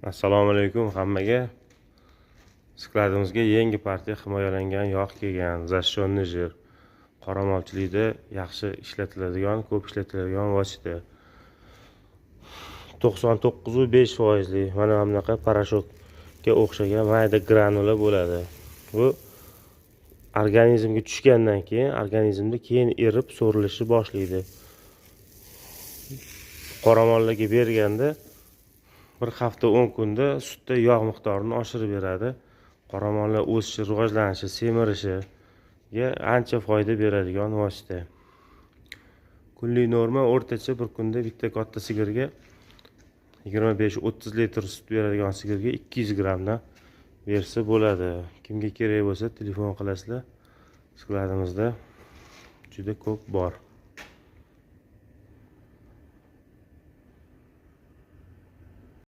Assalomu alaykum hammaga. Skladimizga yangi partiya himoyalangan yog' kelgan, защищенный жир. Qoramolchilikda yaxshi ishlatiladigan, ko'p ishlatiladigan vosita. 99,5 foizli mana bunaqa порошок ga o'xshagan mayda granula bo'ladi. Bu organizmga tushgandan keyin organizmda keyin erib so'rilishni boshlaydi. Qoramollarga berganda bir hafta 10 kunda sutda yog' miqdorini oshirib beradi. Qoramollar o'sishi, rivojlanishi, semirishiga ancha foyda beradigan vosita. Kunlik norma o'rtacha bir kunda bitta katta sigirga, 25-30 litr sut beradigan sigirga 200 grammdan bersa bo'ladi. Kimga kerak bo'lsa, telefon qilasizlar. Skladimizda juda ko'p bor.